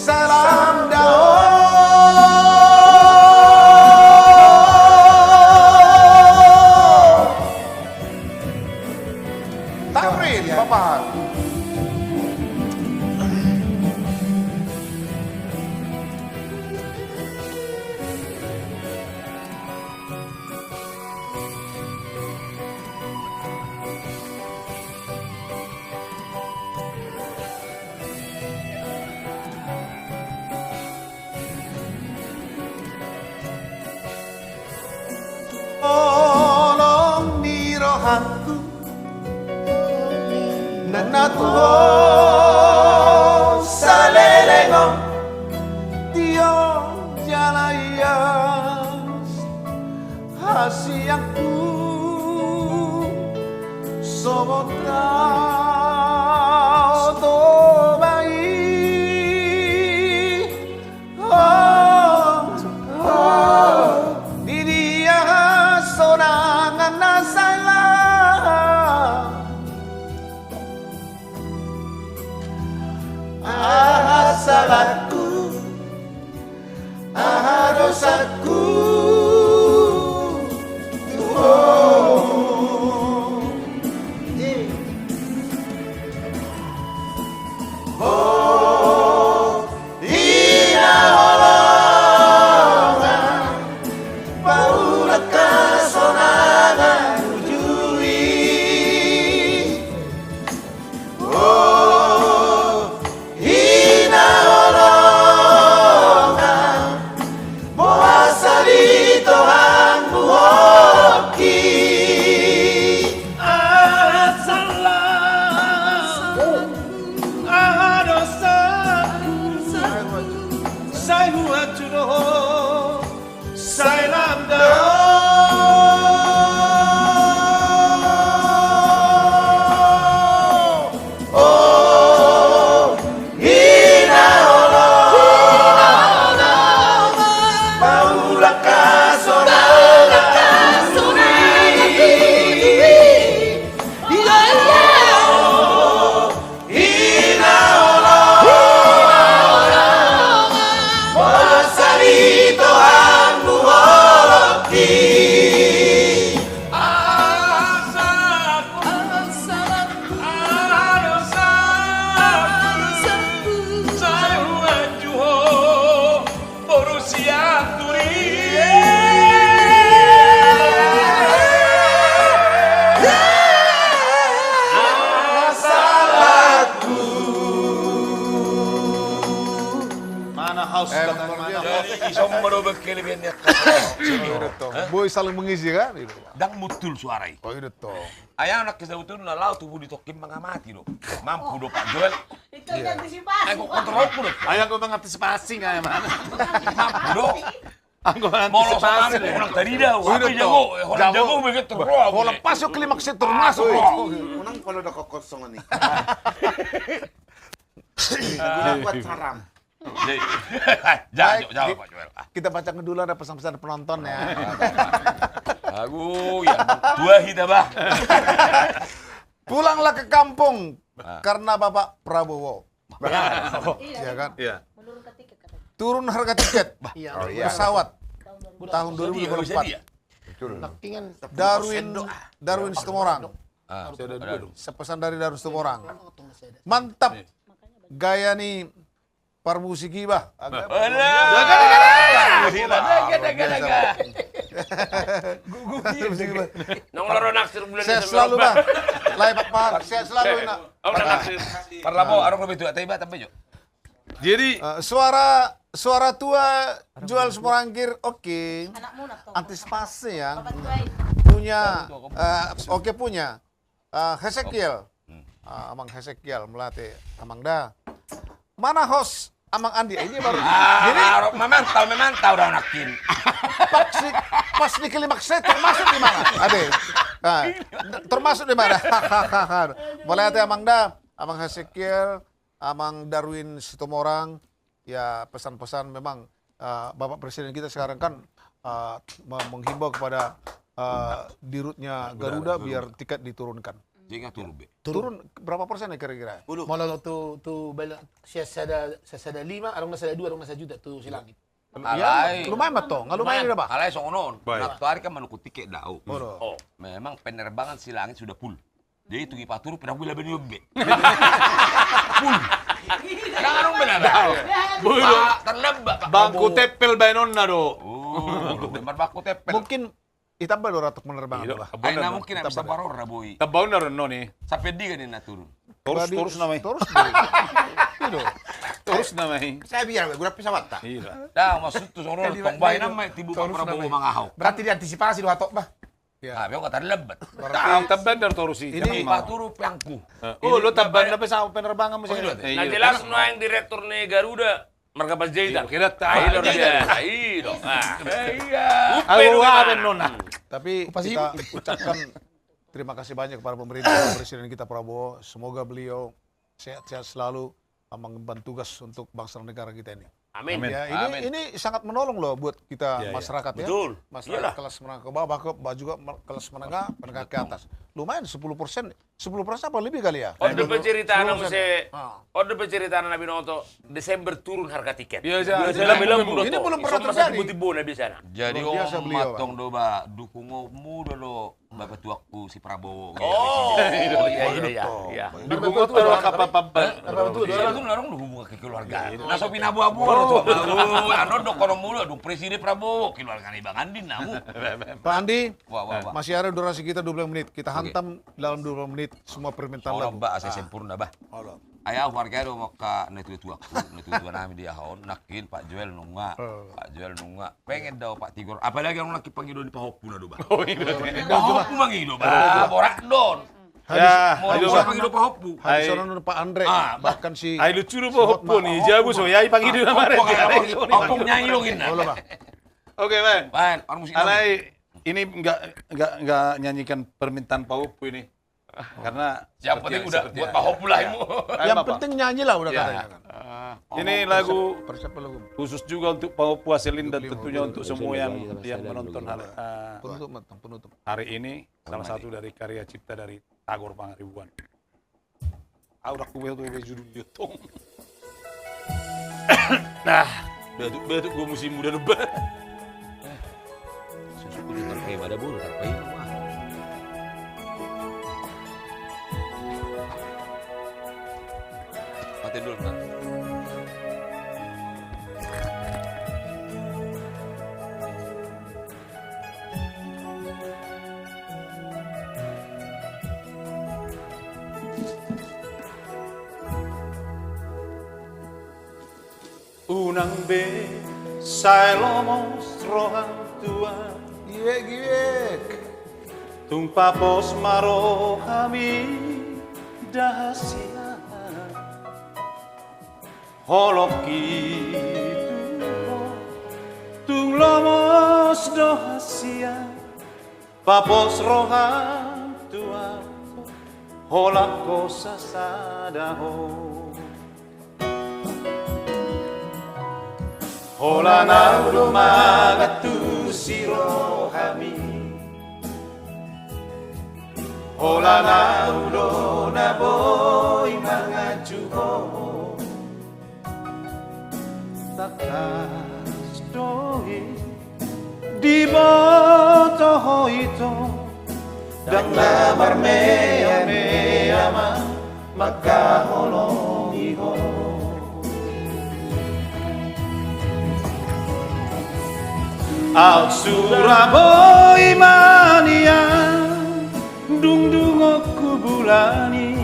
sai lam da ho. Tamrin, Bapak. Holong ni rohangku, na tu ho saleleng on, tio jala ias hasianku, songon tao Toba i. Oh, oh, di dia hasonangan na sai lam. Aha salahku, aha dosaku tu ho? O hinaholongan, paulak hasonangan uju i. O hinaholongan, boasa litohanmu holongki? Aha salahku, aha dosaku, sai huanju ho, sai lam da ho. O hinaholongan, paulak hasonangan uju i. Hinaholongan, boasa Jadi, ison ma do bengkel biar niat. Boi saling mengisi kan? Ndang muncul suara i. Oh, iya, betul. Ai anak ke sebetulna laho tubu di tokkin mangamati do. Mampu do Pak Joel. Itu antisipasi. Ai, kok kontrol ku do. Ai, aku mengantisipasi nggak ya, Mas? Mampu do. Aku mengantisipasi. Molo sama ni, kurang tadi dah. Apa jago? Orang jago begitu, bro. Kalau pas yuk klimaks itu termasuk, bro. Menang kalau udah kosong nih. Guna buat saram. Jawab, jawab, Pak Joel. Kita bacakan dulu ada pesan-pesan penonton ya. Aduh, ya. Tua kita, bah. Pulanglah ke kampung karena Bapak Prabowo. Iya kan? Turun harga tiket pesawat tahun dua ribu dua puluh empat. Darwin, Darwin Situmorang. Sepesan dari Darwin Situmorang. Mantap gaya ni parmusik i, bah. Sehat selalu, bah. Lai, Pak, Pak. Sehat selalu, nah. Parlabo, arung lebih tua, tapi, bah, tapi, jo. Jadi, eh, suara, suara tua Joel Situmorang, oke. Antisipasi ya. Punya, eh, oke, punya. Ah, Hesekiel. Ah, Amang Hesekiel, mauliate, Amang da. Mana host Amang Andi? Ini baru. Ah, jadi memantau, memantau dah, nakin. Pas di, pas di klimaks saya termasuk di mana? Ade. Nah, termasuk di mana? Mauliate, Amang da, Amang Hesekiel, Amang Darwin Situmorang, ya, pesan-pesan memang, eh, Bapak Presiden kita sekarang kan, eh, me-, menghimbau kepada, eh, dirutnya Garuda biar tiket diturunkan. Jadi nggak turun, be? Turun berapa persen ya kira-kira? Molo tu, tu bela-, sian sada, sada lima, adong na sada dua, adong na sada juta tu Silangit. Alai. Lumayan ma tong, lumayan. Alai songon on. Baik. Nah, tu ari kan manukun tiket do au. Oh, memang penerbangan Silangit sudah full. Jadi tu i paturu pedang bila bani ombe. Pul. Kadang anu bela ba. Bangku tepel baenonna do. Oh, memang bangku tepel. Mungkin itamba do ratok penerbangan do, bah. Ai na mungkin na bisa baror ra boi. Tambaon na ronno ni. Sampe dia ni na turun. Torus, torus nama i. Torus nama i. Saya biar gue pesawat ta. Iya. Dah, maksud tu sono tong baen nama tibu Prabowo mangahau. Berarti diantisipasi do hatok, bah. Ya. Ah, memang kata lebat. Tahu. Tabban dari torus i. Ini paturu pangku. Oh, lo tabban dari pesawat penerbangan musim. Nah, jelas nuaeng direktur ni Garuda marga Panjaitan. Kira tahu. Iya. Iya. Tapi kita ucapkan terima kasih banyak kepada pemerintah, Presiden kita Prabowo. Semoga beliau sehat-sehat selalu, mengemban tugas untuk bangsa dan negara kita ini. Amin. Ya, ini, ini sangat menolong loh buat kita masyarakat ya. Betul. Masyarakat kelas menengah ke bawah, ke bawah juga, kelas menengah, menengah ke atas. Lumayan sepuluh persen, sepuluh persen apa lebih kali ya? Orde pencerita anak muse, orde pencerita anak na binoto, Desember turun harga tiket. Biasa. Ini belum pernah terjadi. Jadi, luar biasa beliau, Pak. Tong do ba dukungonmu do lo. Bapa tuaku si Prabowo. Oh, iya, iya, iya. Dukung oto lo kapapampan. Bapa tua do. Itu larang do hubungan kekeluargaan. Na so pinaboa-boa do. Anu do kono mulu do Presiden Prabowo, keluarga ni Bang Andi namu. Pak Andi, masih ada durasi kita dua belas menit. Kita hantam dalam dua belas menit semua permintaan lagu. Ba asa sempurna, bah. Ai au harga do maka na tua-tuaku, na tua-tua nami di aha on, nangkin Pak Joel nunga, Pak Joel nunga. Pengen do au Pak Tigor, apalagi au nangkin pangido ni pahompuna do bah. Pahompu mangido bah, borat don. Molo bisa pangido pahompu. Hai, sono Pak Andre, bahkan si. Ai lucu do pahompu ni, jabu so, ya pangido nama. Oke, Bang. Alai ini nggak, nggak, nggak nyanyikan permintaan pahompu ini. Karena yang penting udah buat pahompu lah. Yang penting nyanyi lah udah katanya kan. Ini lagu khusus juga untuk pahompu Aselin dan tentunya untuk semua yang, yang menonton hari, hari ini. Salah satu dari karya cipta dari Tagor Pangaribuan. Au dak kubeto be judul dia tong. Nah, batuk-batuk gua musim muda lebar. Susu kudu tarpai pada bulu, tarpai rumah. Mati dulu, nah. Unang be sai lomos roham, Tuan. Giwek, giwek. Tung papos ma rohami da hasian. Holong i tu Ho, tung lomos do hasian. Papos roham tu ahu, holan ho sasada ho. Holan ahu do mangantusi rohami. Holan ahu do na boi manganju ho. Tangkas do i diboto ho ito, ndang na marmeamea ma mangkaholongi ho. Aut sura boi ma nian, dung dung on hubulani,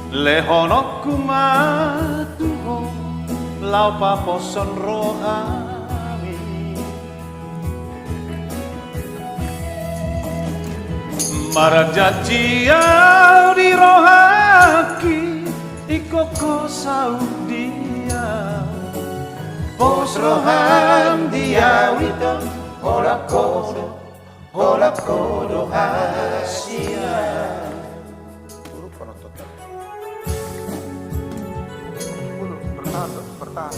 lehononku ma tu ho, laho paposhon rohami. Marjanji ahu di rohangki, ingkon ho saut dia. Pos roham di ahu ito, holan ho do, holan ho do hasian. Dulu penonton tadi. Dulu, bertahan, bertahan.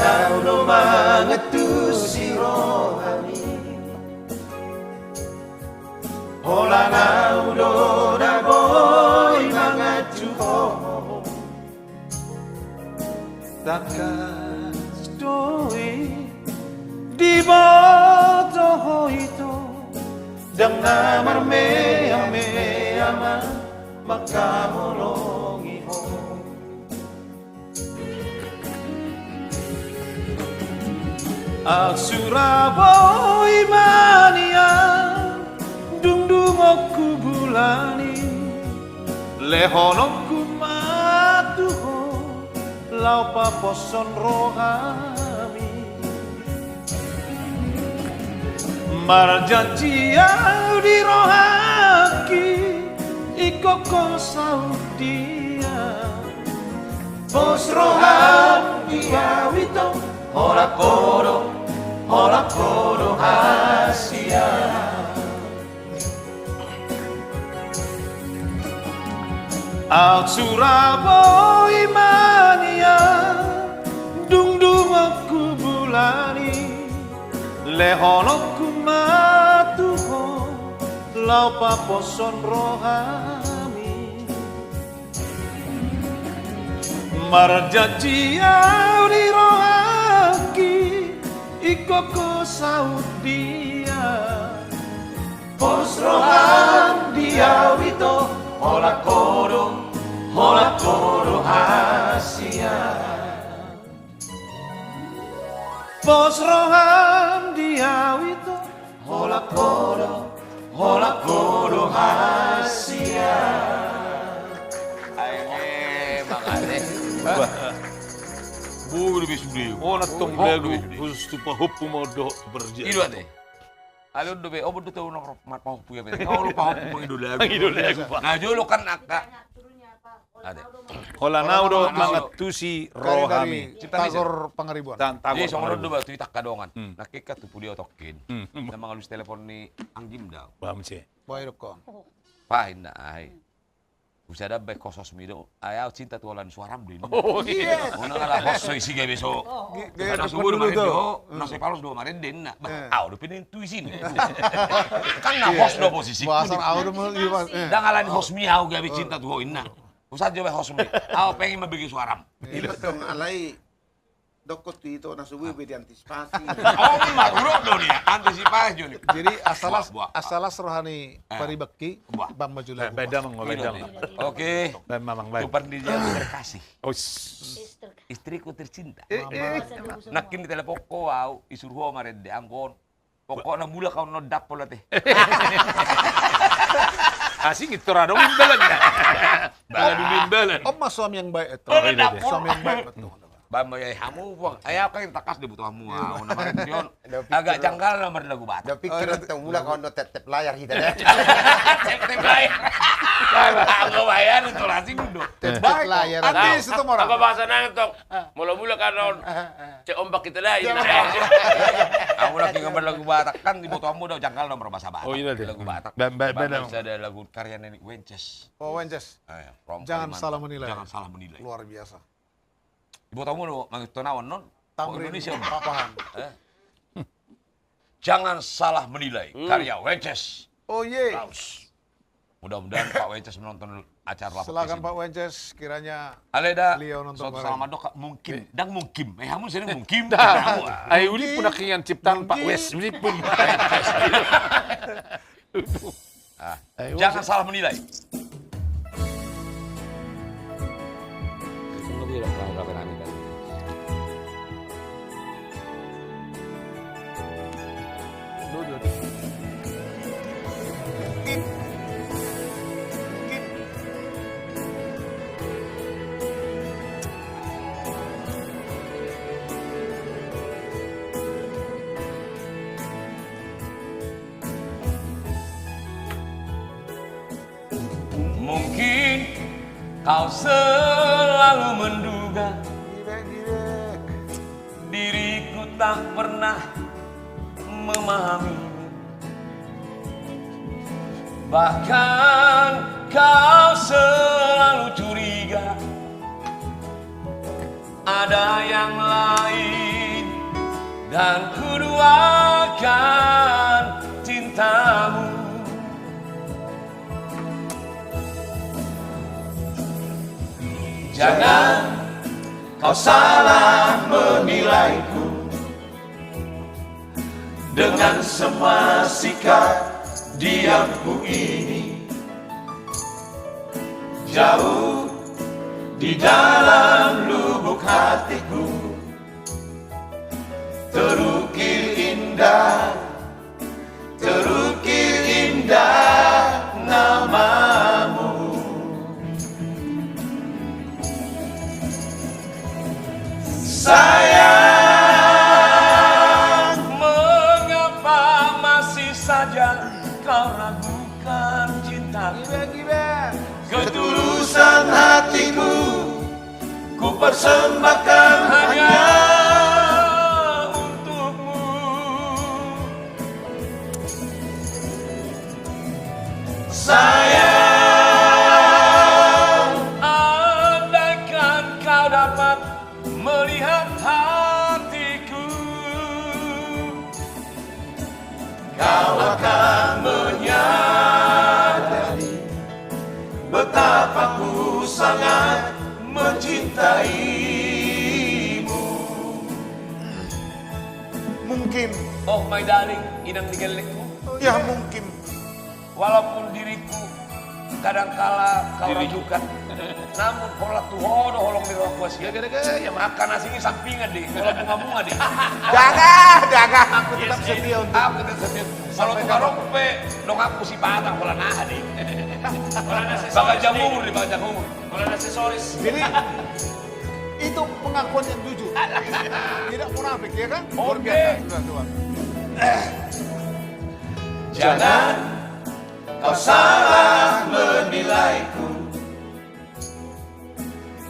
Ahu do mangantusi rohami. Holan ahu do na boi manganju ho. Tangkas do i diboto ho ito, ndang na marmeamea ma mangkaholongi ho. Aut sura boi ma nian, dung dung on hubulani, lehononku ma tu ho, laho paposhon rohami. Marjanji ahu di rohangki, ingkon ho saut dia. Pos roham di ahu ito, holan ho do, holan ho do hasian. Aut sura boi ma nian, dung dung on hubulani, lehononku ma tu ho, laho paposhon rohami. Marjanji ahu di rohangki, ingkon ho saut dia. Pos roham di ahu ito, holan ho do, holan ho do hasian. Pos roham di ahu ito, holan ho do, holan ho do hasian. Ai memang ate. Bah. Boi do be sude. Oh, na tong lagu khusus tu pahompu ma dohot tu parjolo. I do ate. Ale on do be, oh, bodo tau nang marpahompu ya be. Nang olo pahompu mangido lagu. Mangido lagu, Pak. Na jolo kan angka. Ate. Holan ahu do mangantusi rohami. Tagor Pangaribuan. Tagor Pangaribuan. Jadi songon on do ba tu i tangka dongan. Hmm. Nangkin kan tu pudi ahu tongkin. Hmm. Na mangalus telepon ni anggim do ahu. Paham si. Boy do kong. Pahin na ai. Usada baen hos-hosmi do, ai ahu cinta tu holan suaram do inna. Oh, iya. Unang ala hos so isi gabe so. Gaya na so dulu do. Na so palos do marende inna. Bah, ahu dope na intuisi. Kan na hos do posisi. Bahasa ahu do mau liwat. Ndang ala ni hosmi ahu gabe cinta tu ho inna. Usada jo baen hosmi. Ahu pengen mambege suaram. Iya dong, alai Dokkon tu ito na so boi be diantisipasi. Oh, ma, uruk do dia, antisipasi jo ni. Jadi, asa las, buah, buah, asa las roha ni, eh, Pariban ki, buah, bam maju lagu. Baen damang, baen damang. Oke. Baen mamang, baen. Tu pardidi yang terkasih. Oh, s- Istriku tercinta. Eh, eh. Nangkin ditelepon ho au, disuruh ho marende, anggo on. Pokokna mulak au on dapol ate. Asing itu radong imbalan ya. Bah. Dulu imbalan. Om ma suami yang baik itu. Oh, iya, dapol. Suami yang baik betul. Bam, ya, hamu, buang. Ayo, kan kita kas deh butuh hamu. Ah, udah main, Dion. Agak janggal nomor lagu Batak. Udah pikir untuk mulak au on tetep layar kita deh. Tetep layar. Agak bayar untuk asing dulu. Tetep layar. Nanti situ orang. Apa bahasa nang tong? Molo mulak au on. Cek ombak kita lah, iya. Amu lagi gambar lagu Batak kan, di boto amu do janggal nomor bahasa Batak. Oh, iya deh. Lagu Batak. Bam, bam, bam. Bisa ada lagu karya Neni Wences. Oh, Wences. Eh, from Kalimantan. Jangan salah menilai. Jangan salah menilai. Luar biasa. Di boto amu do mangiton awan non. Tamrin Indonesia. Papahan. Eh? Jangan salah menilai, hmm, karya Wences. Oh, iya. Raus. Mudah-mudahan Pak Wences menonton acara lapor. Silakan, Pak Wences, kiranya beliau nonton bareng. Aleda, selamat doka, mungkin. Eh. Dang mungkin. Eh, hamu sering mungkin. Dah. Hamu, ah. Ai, uli pun akhirnya ciptaan Pak Wes, uli pun. Ah, jangan salah menilai. Mungkin kau selalu menduga diriku tak pernah memahami. Bahkan kau selalu curiga ada yang lain dan kuduakan cintamu. Jangan kau salah menilaiku dengan semua sikap diamku ini. Jauh di dalam lubuk hatiku terukir indah, terukir indah namamu. Sayang, mengapa masih saja kau ragukan cintaku? Ketulusan hatiku ku persembahkan hanya untukmu. Sayang, andaikan kau dapat melihat hatiku, kau akan menyadari betapa ku sangat mencintaimu. Mungkin. Oh, my darling, inang di gellengku. Ya, mungkin. Walaupun diriku kadangkala kau ragukan, namun holan tu ho do holong ni rohangku, sia. Angka na asing i sampingan do i, holan bunga-bunga do i. Daga, daga, aku tetap setia untuk. Aku tetap setia. Molo tu Maroko pe donganku sipata, holan aha do i. Bagas jamur do i, bagas jamur. Jadi, itu pengakuan yang jujur. Tidak munafik, ya kan? Luar biasa, sudah, sudah. Jangan kau salah menilaiku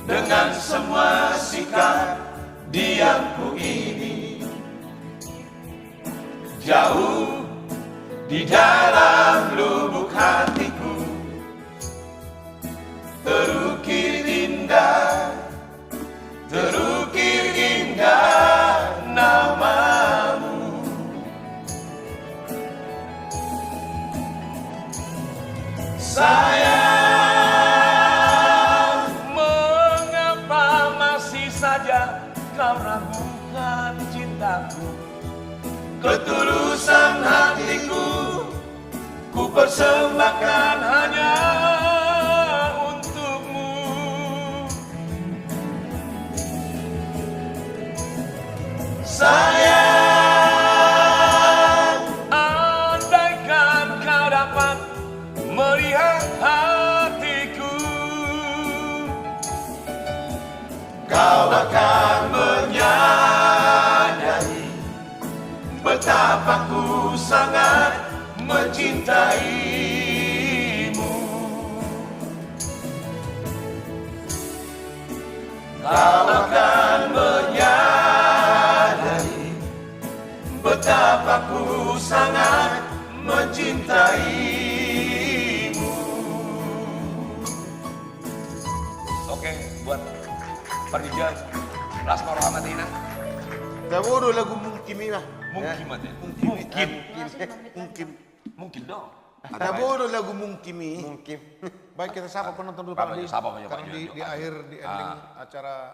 dengan semua sikap diamku ini. Jauh di dalam lubuk hatiku terukir indah, terukir indah namamu. Sayang, mengapa masih saja Kau ragukan cintaku, ketulusan hatiku, ku persembahkan hanya untukmu. Sayang, andaikan kau dapat melihat hatiku, kau akan menyadari betapa ku sangat mencintaimu. Kau akan menyadari betapa ku sangat mencintaimu. Oke, buat Parija, las ma roha ma te, Inang. Tabo do lagu Mungkin i, bah. Mungkin ma te. Mungkin. Mungkin. Mungkin. Mungkin dong. Tabo do lagu Mungkin i. Mungkin. Baik, kita sapa penonton dulu, Pak Andi. Sapa, Pak Andi. Karena di, di akhir, di ending acara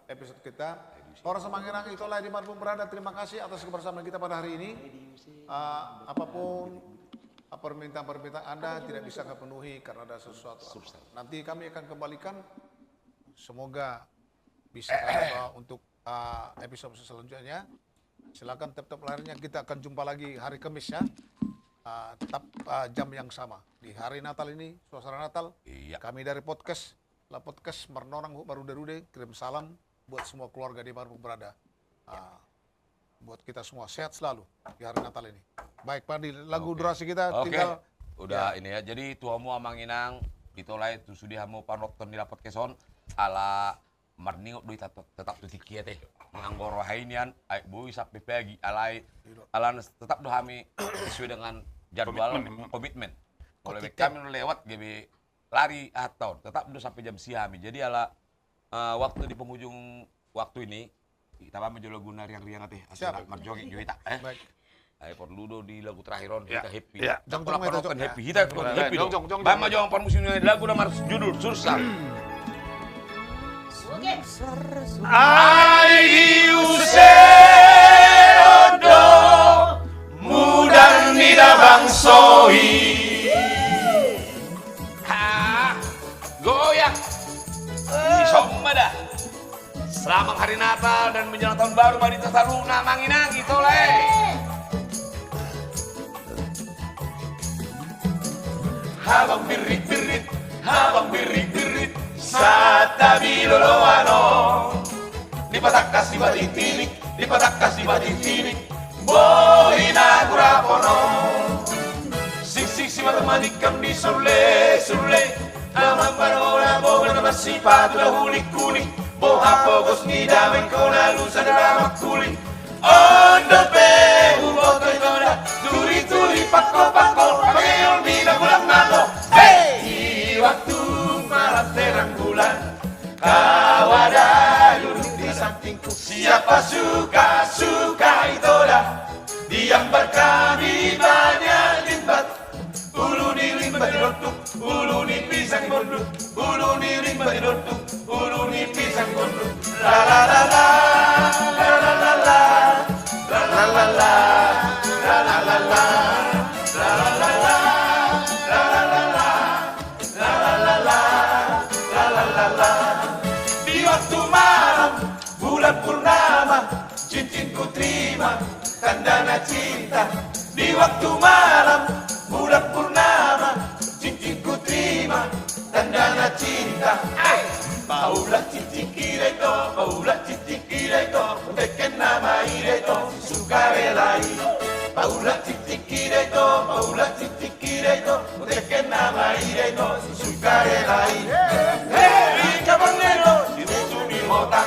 episode kita. Horas Amang Inang, ito lae di mana pun berada, terima kasih atas kebersamaan kita pada hari ini. Ah, apapun, ah, permintaan-permintaan Anda tidak bisa kami penuhi karena ada sesuatu apa. Nanti kami akan kembalikan. Semoga bisa kami bawa untuk, ah, episode selanjutnya. Silakan tetap layarnya, kita akan jumpa lagi hari Kamis ya. Ah, tetap, ah, jam yang sama. Di hari Natal ini, suasana Natal, kami dari podcast, La Podcast Marnonang Huhut Marude-rude, kirim salam buat semua keluarga di mana pun berada. Ah, buat kita semua sehat selalu di hari Natal ini. Baik, Pak Andi, lagu durasi kita tinggal. Udah ini ya. Jadi tu hamu Amang Inang, ito lae, tu sude hamu panonton ni La Podcast on, ala marningot do hita, tetap tu tingki i ate. Manganggoro hai nian, ai boi sampe pagi, alai, alana tetap do hami sesuai dengan jadwal, komitmen. Kalau kami lewat gabe lari aha taon, tetap do sampe jam sia hami. Jadi ala, eh, waktu di penghujung waktu ini, hita baen ma jo lagu na riang-riang ate, asa marjoget jo hita, eh. Baik. Ai porlu do di lagu terakhir on hita happy. Jong, jong, jong, happy. Hita happy do. Baen ma jo, Amang Parmusikna, lagu na marjudul Sursar. Ai diusehon do mudar ni da bangso i. Ha, goyang. Ison ma da. Selamat Hari Natal dan menjelang Tahun Baru ma di hita saluhutna Amang Inang, ito lae. Habang birrit-birrit, habang birrit-birrit, santabi loloan on. Dipatangkas, dipatitinik, dipatangkas, dipatitinik, boi na hurapon on. Singsing, simatua, manikam di sulle-sulle, amang parbola, boban na marsipatu na hulik-hulik, boha pogos ni damang, hona lusa na mangkuling. On dope huboto ito da, turi-turi, pangko-pangko, pangeon ni na bulan mato. Hei! Di waktu malam terang bulan, kau ada duduk di sampingku. Siapa suka-suka ito da, diambar kami banyak limbat. Ulu ni limbat di Lontung, ulu ni pisang di Bondu, ulu ni limbat di Lontung, ulu ni pisang di Bondu. La la la la, la la la la, la la la la, la la la la, la la la la, la la la la. La la la la, la la la la. Di waktu malam bulan purnama, cincin ku terima, tandana cinta. Di waktu malam bulan purnama, cincin ku terima, tandana cinta. Ai! Paula cincin kira ito, paula cincin kira ito, teken nama ira ito, sukarela i. Paula cincin kira ito, paula cincin kira ito, teken nama ira ito, sukarela i. Hei, hei, kabar neno, di tutu ni hota.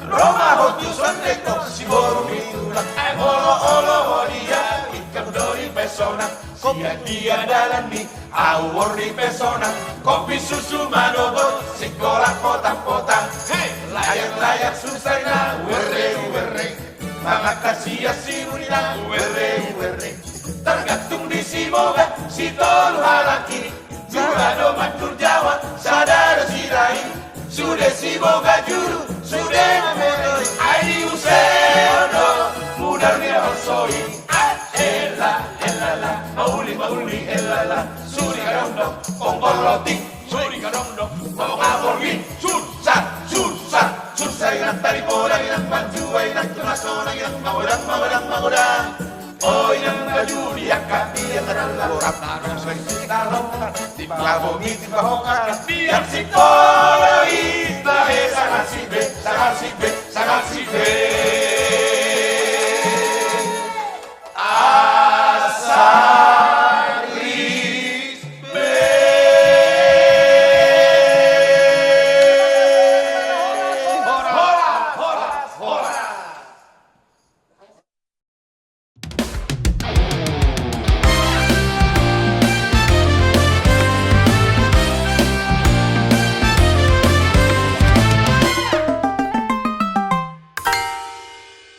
Roma hotu sonde ito, si boru ni tulang. Ai olo-olo dia, ikam do di pesona. Sia dia dalan ni, au ori pesona. Kopi susu manogot, sikola potang-potang. Hei, layar-layar susai na, werre-werre. Mangatas ia si murina, werre-werre. Tergantung di si boga, si tolu halak i. Jura do manjur jawa, sada do sirai. Sude si boga juru, sude mamotoi. Ai Suri gadong dong, ponggol lotik. Suri gadong dong, ponggol lotik. Sursat, sursat, sursat inang tari podang, inang manjua, inang tunas sonang, inang magodang, magodang, magodang. O inang baju di angka, di angka dalam, rap, rap, rap, rap, rap, di pahomi, di pahokar, di arsik, di bahe, sararsik be, sararsik be,